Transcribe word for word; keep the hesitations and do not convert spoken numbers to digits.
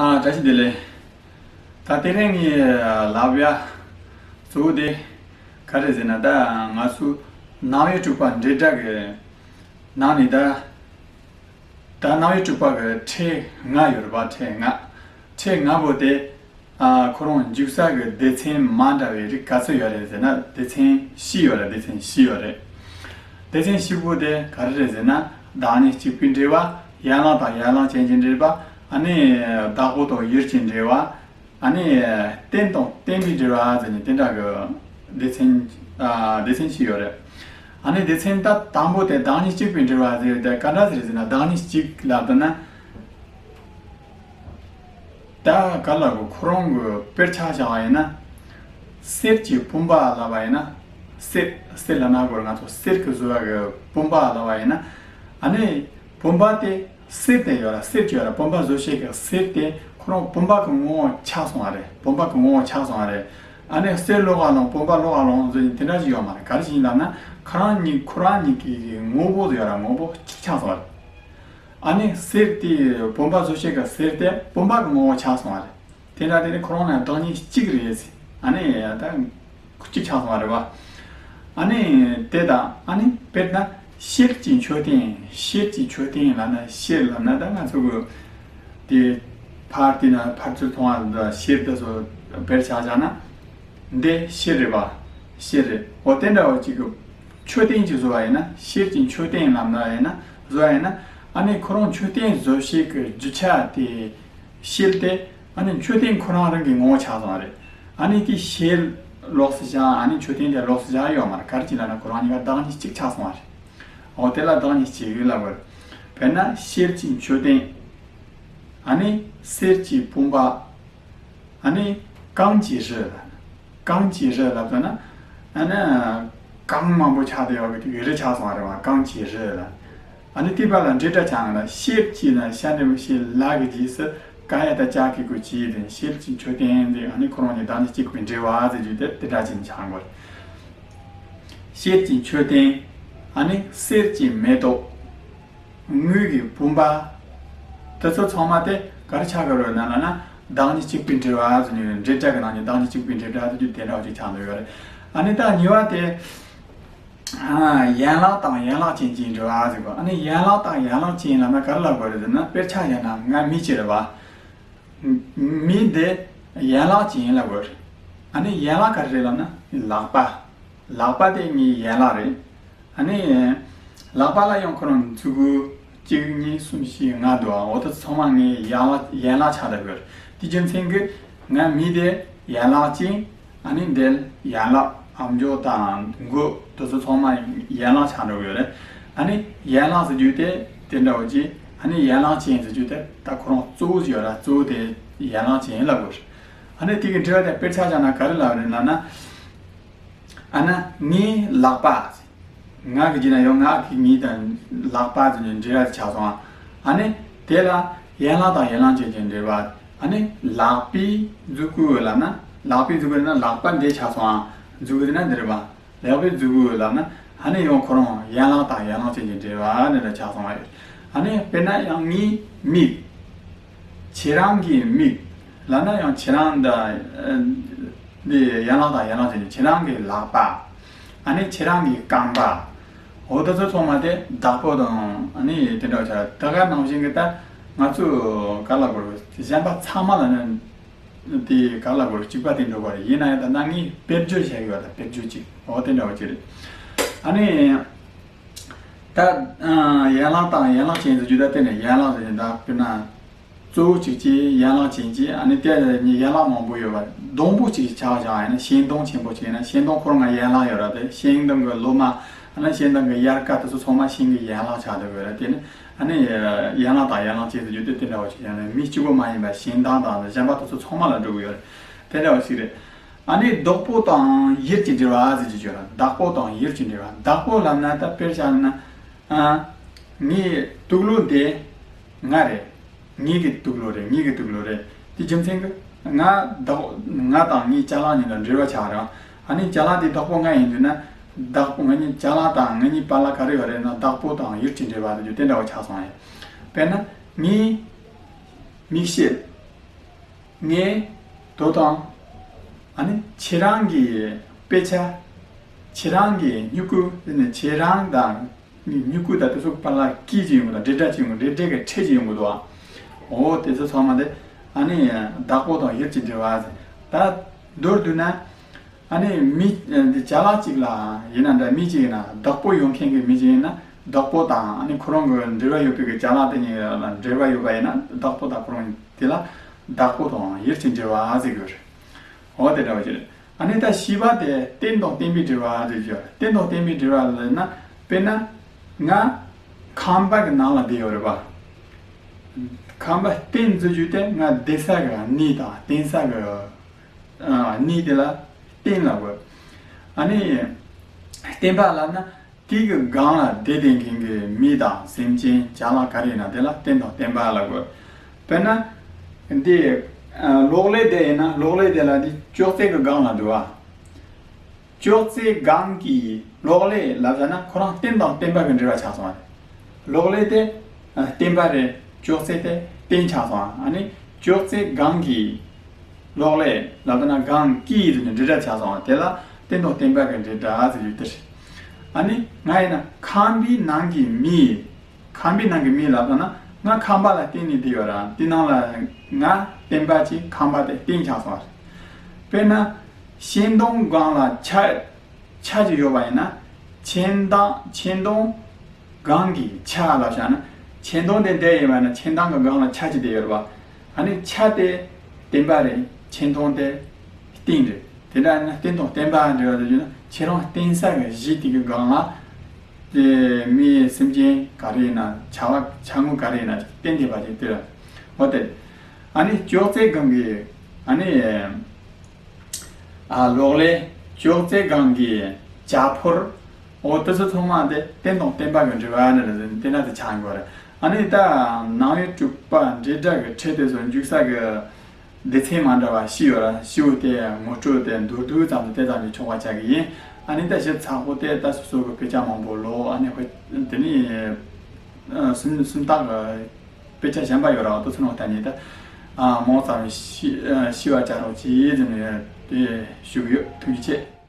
ཨ། བཀྲ་ཤིས་བདེ་ལེགས། ད་དེ་རིང་ངས་ལབ་ཡ་གཙོ་བོ་དེ་ག་རེ་ཟེར་ན། ད་ང་ཚོ་རྣམ་དབྱེ་དྲུག་པ་འབྲེལ་སྒྲ་གི་ནང་ནས། ད་ད་རྣམ་དབྱེ་དྲུག་པ་གི་ཕྲད་ལྔ་ཡོད་རེད་པ། ཕྲད་ལྔ། ཕྲད་ལྔ་པོ་དེ། ཨ། ཁོ་རང་འཇུག་ས་གི་སྡེ་ཚན་མ་འདྲ་བའི་རིགས་ག་ཚོད་ཡོད་རེད་ཟེར་ན། སྡེ་ཚན་བཞི་ཡོད་རེད། སྡེ་ཚན་བཞི་ཡོད་རེད། སྡེ་ཚན་བཞི་པོ་དེ་ག་རེ་རེད་ཟེར་ན། བདག་ཉིད་གཅིག་པའི་འབྲེལ་བ། ཡན་ལག་དང་ཡན་ལག་ཅན་གྱི་འབྲེལ་བ། ཨ་ནི་བདག་པོ་དང་ཡུལ་གྱི་འབྲེལ་བ། ཨ་ནི་རྟེན་དང་བརྟེན་པའི་འབྲེལ་བ་ཟེར་ནས་དེ་འདྲ་གི་སྡེ་ཚན། ཨ། སྡེ་ཚན་བཞི་ཡོད་རེད། ཨ་ནི་སྡེ་ཚན་ད་དང་པོ་དེ་བདག་ཉིད་གཅིག་པའི་འབྲེལ་བ་ཟེར་དེ་ག་འདྲ་ཟེར་ཟེར་ན། བདག་ཉིད་གཅིག་ལབ་ད་ན། ད་ག་ལ་གོ། ཁོ་རང་གི་དཔེར་ཆ་བཞག་པ་ཡིན་ན། གསེར་གྱི་བུམ་པ་ལབ་པ་ཡིན་ན། གསེར། གསེར་ལབ་ན་གོ། ང་ཚོ་གསེར་གྱི་བཟོ་བ་གི་བུམ་པ་ལབ་པ་ཡིན་ན། ཨ་ནི་བུམ་པ་དེ་གསེར་དེ་ཡོད་ར། གསེར་གྱི་ཡོད་ར། བུམ་པ་བཟོ་བྱེད་ཀྱི་གསེར་དེ་ཁོ་རང་བུམ་པ་གི་ངོ་བོ་ཆགས་སོང་བ་རེད། བུམ་པ་གི་ངོ་བོ་ཆགས་སོང་བ་རེད། ཨ་ནི་གསེར་ལོག་ག་ལོང་། བུམ་པ་ལོག་ག་ལོང་ཟེར་ནས་དེ་འདྲ་ཞིག་ཡོད་མ་རེད། ག་རེ་ཞིག་ཡིན་ལབ་ན། ཁོ་རང་ཉིད། ཁོ་རང་ཉིད་ཀྱི་ངོ་བོ་ཡོད་ར། ངོ་བོ་གཅིག་ཆགས་སོང་བ་རེད། ཨ་ནི་གསེར་དེ། བུམ་པ་བཟོ་བྱེད་ཀྱི་གསེར་དེ་བུམ་པ་གི་ངོ་བོ་ཆགས་སོང་བ་རེད། དེ་འདྲ་དེ་ནི་ཁོ་རང་ལ་བདག་ཉིད་གཅིག་རེད། ཨ་ནི་ད་གཅིག་ཆགས་སོང་བ་རེད་པ། ཨ་ནི་དེ་དང་། ཨ་ནི་དཔེར་ན་ཤེལ་གྱི་མཆོད་རྟེན། ཤེལ་གྱི་མཆོད་རྟེན་ལབ་ན། ཤེལ་ལབ་ན་ད་ང་ཚོ་གི་དེ་ཕར་དེ་ན་ཕར་ཚུར་མཐོང་བ་ཤེལ་དེ་ཚོ་དཔེར་ཆ་བཞག་ན། འདི་ཤེལ་རེད་པ། ཤེལ་རེད། འོ་དེ་འདྲ་བ་ཅིག་གི་མཆོད་རྟེན་ཅིག་བཟོ་བ་ཡིན་ན། ཤེལ་གྱི་མཆོད་རྟེན་ལབ་ན་ཡིན་ན། བཟོ་བ་ཡིན་ན། ཨ་ནི་ཁོ་རང་མཆོད་རྟེན་བཟོ་བྱེད་ཀྱི་རྒྱུ་ཆ་དེ་ཤེལ་དེ། ཨ་ནི་མཆོད་རྟེན་ཁོ་རང་རང་གི་ངོ་བོ་ཆགས་སོང་བ་རེད། ཨ་ནི་དེ་ཤེལ་ལོགས་སུ་བཞག། ཨ་ནི་མཆོད་རྟེན་དེ་ལོགས་སུ་བཞག་ཡོད་མ་རེད། ག་རེ་བྱས་ལབ་ན་ཁོ་རང་གཉིས་ཀ་བདག་ཉིད་གཅིག་ཆགས་སོང་བ་རེད། འོ་དེ་ལ་བདག་ཉིད་གཅིག་ལབ་དགོས་རེད། དཔེར་ན་ཤེལ་གྱི་མཆོད་རྟེན། ཨ་ནི་གསེར་གྱི་བུམ་པ། ཨ་ནི་གངས་ཀྱི་རི་ལ། གངས་ཀྱི་རི་ལབ་ཙ་ན། ཨ་ནི་གངས་མང་པོ་ཆགས་བསྡད་ཡོད་པའི་རི་ཆགས་སོང་བ་རེད་བ། གངས་ཀྱི་རི་ལ། ཨ་ནི་དེ་བར་ལ་འབྲེལ་སྒྲ་ཆགས་ན། ཤེལ་གྱི་ན་ཤ་འགྲེང་བུ་ཤེ་ལ་གི་རྗེས་སུ་ཀ་ཡ་བཏགས་ཀྱ་གི་གུ་གྱི་དེ། ཤེལ་གྱི་མཆོད་རྟེན་དེ། ཨ་ནི་ཁོ་རང་གཉིས་བདག་ཉིད་གཅིག་པའི་འབྲེལ་བ་ཟེར་རྒྱུ་དེ་དེ་འདྲ་ཅིག་ཆགས་དགོས། ཤེལ་གྱི་མཆོད་རྟེན། ཨ་ནི་གསེར་གྱི་མེ་ཏོག་དངུལ་གྱི་བུམ་པ། དེ་ཚོ་ཚང་མ་དེ་ག་རེ་ཆགས་ཀྱི་རེད་ན་ལབ་ན། བདག་ཉིད་གཅིག་པའི་འབྲེལ་བ་ཟེར་ནས། འབྲེལ་སྒྲ་གི་ནང་ནས་བདག་ཉིད་གཅིག་པའི་འབྲེལ་སྒྲ་ཟེར་རྒྱུ་དེ་འདྲ་བ་ཅིག་ཆགས་འདུག་ཡོད་རེད། ཨ་ནི་ད་གཉིས་པ་དེ། ཨ། ཡན་ལག་དང་ཡན་ལག་ཅན་གྱི་འབྲེལ་བ་ཟེར་གོ། ཨ་ནི་ཡན་ལག་དང་ཡན་ལག་ཅན་ལབ་ན་ག་རེ་ལབ་དགོས་རེད་ཟེར་ན། དཔེར་ཆ་བཞག་ན་ང་མི་གཅིག་རེད་བ། མི་འདི་ཡན་ལག་ཅན་ལབ་དགོས་རེད། ཨ་ནི་ཡན་ལག་ག་རེ་རེད་ལབ་ན་ལག་པ། ལག་པ་དེ་ངའི་ཡན་ལག་རེད། ཨ་ནི་ལག་པ་ལ་ཡང་ཁོ་རང་མཛུབ་གུ་གཅིག་གཉིས་གསུམ་བཞི་ལྔ་འདུག་ཨ། འོ་དེ་ཚང་མ་ངའི་ཡན་ལག་ཡན་ལག་ཆགས་བསྡད་ཡོད་རེད། དེ་རྒྱུ་མཚན་གྱིས་ང་མི་དེ་ཡན་ལག་ཅན། ཨ་ནི་འདི་ཡན་ལག་ཨམ་ཅོག་དང་མགོ་དེ་ཚོ་ཚང་མ་ཡན་ལག་ཆགས་འགྲོ་གི་ཡོད་རེད། ཨ་ནི་ཡན་ལག་ཟེར་རྒྱུ་དེ་དེ་འདྲ་བོ་ཅིག་ཨ་ནི་ཡན་ལག་ཅན་ཟེར་རྒྱུ་དེ་ད་ཁོ་རང་གཙོ་བོ་ཞིག་ཡོད་ར། གཙོ་བོ་དེ་ཡན་ལག་ཅན་ལབ་དགོས་རེད། ཨ་ནི་དེ་གི་འབྲེལ་བ་དེ་དཔེར་ཆ་བཞག་ན་ག་རེ་ལབ་རེད་ལབ་ན། ཨ་ན་ངའི་ལག་པ། ང་གི་རྗེས་ན་ཡང་ང་གི་ངའི་དང་ལག་པ་ཟེར་ནས་འབྲེལ་བ་ཆགས་སོང་ཨ། ཨ་ནི་དེ་ལ་ཡན་ལག་དང་ཡན་ལག་ཅན་གྱི་འབྲེལ་བ། ཨ་ནི་ལག་པའི་མཛུབ་གུ་ལབ་ན། ལག་པའི་མཛུབ་གུ་ལབ་ན་ལག་པ་འདི་ཆགས་སོང་ཨ། མཛུབ་གུ་དེ་ན་འདི་རེད་པ། ལག་པའི་མཛུབ་གུ་ལབ་ན། ཨ་ནི་ཡང་ཁོ་རང་ཡན་ལག་དང་ཡན་ལག་ཅན་གྱི་འབྲེལ་བ་འདི་འདྲ་ཆགས་སོང་བ་རེད། ཨ་ནི་དཔེར་ན་ཡང་ངའི་མིག་ཁྱེད་རང་གི་མིག་ལབ་ན་ཡང་ཁྱེད་རང་འདི། ཨ། འདི་ཡན་ལག་དང་ཡན་ལག་ཅན་གྱི། ཁྱེད་རང་གི་ལག་པ། ཨ་ནི་ཁྱེད་རང་གི་རྐང་པ། འོ་དེ་ཚོ་ཚང་མ་དེ་བདག་པོ་དང་། ཨ་ནི་དེ་འདྲ་བྱ། ད་ག་ནང་བཞིན་གྱི་ད་ང་ཚོ་ག་ལ་གོ་གཞན་པ་ཚང་མ་ལ་ནི་དེ་ག་ལ་གོ་གཅིག་པ་དེ་འགྲོ་གི་རེད། ཡིན་ན་ཡང་ད་ནང་ངས་དཔེར་བརྗོད་བྱས་ཡོད། ད་དཔེར་བརྗོད་ཅིག་འོ་དེ་འདྲ་བ་ཅིག་རེད། ཨ་ནི། ད་ཡན་ལག་དང་ཡན་ལག་ཅན་ཟེར་རྒྱུ་ད་དེ་ནས་ཡན་ལག་ཟེར་ནས་ད་དཔེར་ན་གཙོ་བོ་གཅིག་བྱས། ཡན་ལག་ཅན་བྱས། ཨ་ནི་དེ་ནས་ཡན་ལག་མང་པོ་ཡོད་པ། སྡོང་པོ་གཅིག་ཆ་བཞག་ཡིན་ན། ཤིང་སྡོང་ཆེན་པོ་གཅིག་ཡིན་ན། ཤིང་སྡོང་ཁོ་རང་ང་ཡན་ལག་ཡོད་ར། དེ་ཤིང་སྡོང་གི་ལོ་མ། ཨ་ནི་ཤིང་སྡོང་གི་ཡལ་ག་དེ་ཚོ་ཚང་མ་ཤིང་གི་ཡན་ལག་ཆགས་བསྡད་ཡོད་ར། དེ་ནི་ཨ་ནི་ཡན་ལག་དང་ཡན་ལག་ཅན་ཟེར་རྒྱུ་དེ་དེ་འདྲ་བ་ཅིག་ཡིན་ན། མི་གཅིག་པོ་མ་ཡིན་པ་ཤིང་སྡོང་དང་གཞན་པ་དེ་ཚོ་ཚང་མ་ལ་འགྲོ་གི་ཡོད་རེད། དེ་འདྲ་བ་ཞིག་རེད། ཨ་ནི་བདག་པོ་དང་ཡུལ་གྱི་འབྲེལ་བ་ཟེར་གྱི་ཡོད་ར། བདག་པོ་དང་ཡུལ་གྱི་འབྲེལ་བ། བདག་པོ་ལབ་ན་ད་དཔེར་བཞག་ན། ཨ། ངའི་དུག་ལོག་འདི་ང་རེད། ངའི་གི་དུག་ལོག་རེད། ངའི་གི་དུག་ལོག་རེད། དེ་རྒྱུ་མཚན་གྱིས་ང་བདག་ང་དང་ངའི་ཅ་ལག་གཉིས་ལ་འབྲེལ་བ་ཆགས་ར། ཨ་ནི་ཅ་ལག་དེ་བདག་པོ་ང་ཡིན་དུས་ན། བདག་པོ་ང་གཉིས། ཅ་ལག་དང་ང་གཉིས་བར་ལ་ག་རེ་ཡོད་རེད་ན། བདག་པོ་དང་ཡུལ་གྱི་འབྲེལ་བ་དེ་ཚོ་དེ་འདྲ་བ་ཆགས་སོང་ཡ། དཔེར་ན་ངའི་མིག་ཤེལ། ངས་དོ་དང་། ཨ་ནི་ཁྱེད་རང་གི་དཔེ་ཆ། ཁྱེད་རང་གི་སྨྱུ་གུ་དེ་ནི་ཁྱེད་རང་དང་། སྨྱུ་གུ་དང་དེ་ཚོ་བར་ལ་སྐད་ཅིག་ཡོང་གི་འདུག་འབྲེལ་སྒྲ་ཅིག་ཡོང་གི། འབྲེལ་སྒྲ་གི་ཕྲད་ཅིག་ཡོང་གི་འདུག་འོ་དེ་ཚོ་ཚང་མ་དེ་ཨ་ནི་བདག་པོ་དང་ཡུལ་གྱི་འབྲེལ་བ་ཟེར། ད་མདོར་བསྡུས་ན། ཨ་ནི་མི་འདི་ཅ་ལག་ཅིག་ལ་ཡིན་ན་འདྲ། མི་ཅིག་ཡིན་ན། བདག་པོ་ཡོད་མཁན་གྱི་མི་ཅིག་ཡིན་ན། བདག་པོ་དང་ཨ་ནི་ཁོ་རང་གི་འབྲེལ་བ་ཡོད་པའི་གི་ཅ་ལག་དེ་གཉིས་ལ་འབྲེལ་བ་ཡོད་པ་ཡིན་ན། བདག་པོ་དང་ཁོ་རང་དེ་ལ་བདག་པོ་དང་ཡུལ་གྱི་འབྲེལ་བ་ཟེར་གྱི་ཡོད་རེད། འོ་དེ་འདྲ་བ་ཅིག་རེད། ཨ་ནི་ད་བཞི་པ་དེ་རྟེན་དང་བརྟེན་པའི་འབྲེལ་བ་ཟེར་གྱི་ཡོད་རེད། རྟེན་དང་བརྟེན་པའི་འབྲེལ་བ་ལབ་ན། དཔེར་ན་ང་ཁང་པ་གི་ནང་ལ་བསྡད་ཡོད་རེད་པ། ཁང་པ་རྟེན་ཟེར་རྒྱུ་དེ་ང་བསྡད་ས་གི་གནས་དང་བརྟེན་ས་གི་ཨ་གནས་དེ་ལ་རྟེན་ལབ་དགོས། ཨ་ནི་བརྟེན་པ་ལབ་ན་དེ་གི་སྒང་ལ་བསྡད་བསྡད་མཁན་གྱི་མི་དང་སེམས་ཅན་ཅ་ལག་ག་རེ་ཡིན་ན་དེ་ལ་རྟེན་དང་བརྟེན་པ་ལབ་དགོས། དཔེར་ན་འདི་ཨ་གློག་ཀླད་དེ་ཡིན་ན། གློག་ཀླད་དེ་ལ་འདི་ཅོག་ཙེ་གི་སྒང་ལ་འདུག་བ། ཅོག་ཙེ་སྒང་གི་གློག་ཀླད་ལབ་ཙ་ན་ཁོ་རང་རྟེན་དང་བརྟེན་པ་གི་འབྲེལ་བ་ཆགས་སོང་བ། གློག་ཀླད་དེ་ཨ་བརྟེན་པ་རེད། ཅོག་ཙེ་དེ་རྟེན་ཆགས་སོང་བ། ཨ་ནི་ཅོག་ཙེ་སྒང་གི་གློག་ཀླད་ལབ་ཙ་ན་སྒང་གི་ཟེར་ནས་འབྲེལ་སྒྲ་ཆགས་སོང་བ། དེ་ལ་རྟེན་དང་བརྟེན་པ་གི་འབྲེལ་སྒྲ་ཟེར་རྒྱུ་དེ་རེད། ཨ་ནི་ང་ཡིན་ན་ཁང་པའི་ནང་གི་མི། ཁང་པའི་ནང་གི་མི་ལབ་ཙ་ན་ང་ཁང་པ་ལ་བརྟེན་ནས་བསྡད་ཡོད་ར། དེ་ནང་ལ་ང་བརྟེན་པ་ཅིག་ཁང་པ་དེ་རྟེན་ཆགས་སོང་བ་རེད། དཔེར་ན་ཤིང་སྡོང་སྒང་ལ་ཆ་ཆ་ཅིག་ཡོད་པ་ཡིན་ན། ཆེན་དང་ཆེན་དང་སྒང་གི་ཆ་ལབ་བཞག་ན། ཆེན་དང་དེ་འདྲ་ཡིན་པ་ན་ཆེན་དང་གི་སྒང་ལ་ཆ་ཅིག་བསྡད་ཡོད་རེད་པ། ཨ་ནི་ཆ་དེ་བརྟེན་པ་རེད། ཆེན་དང་དེ་རྟེན་རེད། དེ་འདྲ་ཡིན་ན་རྟེན་དང་བརྟེན་པ་འབྲེལ་བ་ཟེར་རྒྱུ་ན་ཁྱེད་རང་བརྟེན་ས་གི་གཞི་དེ་གི་སྒང་ལ་དེ་མི་སེམས་ཅན་ག་རེ་ཡིན་ན། བྱ་བ་བྱ་དངོས་ག་རེ་ཡིན་ན་བརྟེན་བསྡད་པ་ཅིག་དེ་རེད། འོ་དེ། ཨ་ནི་ཅོག་ཙེ་སྒང་གི་ཨ་ནི། ཨ་གློག་ཀླད། ཅོག་ཙེ་སྒང་གི་བྱ་ཕོར། འོ་དེ་ཚོ་ཚང་མ་དེ་རྟེན་དང་བརྟེན་པ་གི་འབྲེལ་བ་ནི་རེད། དེ་འདྲ་དེ་ཆགས་ཡོད་རེད། ཨ་ནི་ད་ནང་པའི་དྲུག་པ་འབྲེལ་སྒྲ་གི་ཕྲད་དེ་ཚོ་འཇུག་ས་གི་སྡེ་ཚན་མ་འདྲ་བ་བཞི་ཡོད་ར། བཞི་བོ་དེ་ངོ་སྤྲོད་དེ་མདོར་བསྡུས་ཙམ་དུ་དེ་ཙམ་གྱིས་ཆོག་པ་ཆགས་ཀྱི་ཡིན། ཨ་ནི་ད་ཞིབ་ཚགས་པོ་དེ་ད་སོ་སོ་གི་དཔེ་ཆ་མང་པོ་ཀློག་ཨ་ནི་དཔེ་དེ་ནི་ཨ་སུམ་སུམ་རྟགས་གི་དཔེ་ཆ་གཞན་པ་ཡོད་ར། དེ་ཚོ་ནང་ད་ནི་ད་ཨ་མང་ཙམ་ཤེས་ཨ་ཤེས་པ་བྱ་རོགས་གྱིས་ཟེར་ནས་དེ་ཞུ་གི་ཡོད། ཐུགས་རྗེ་ཆེ།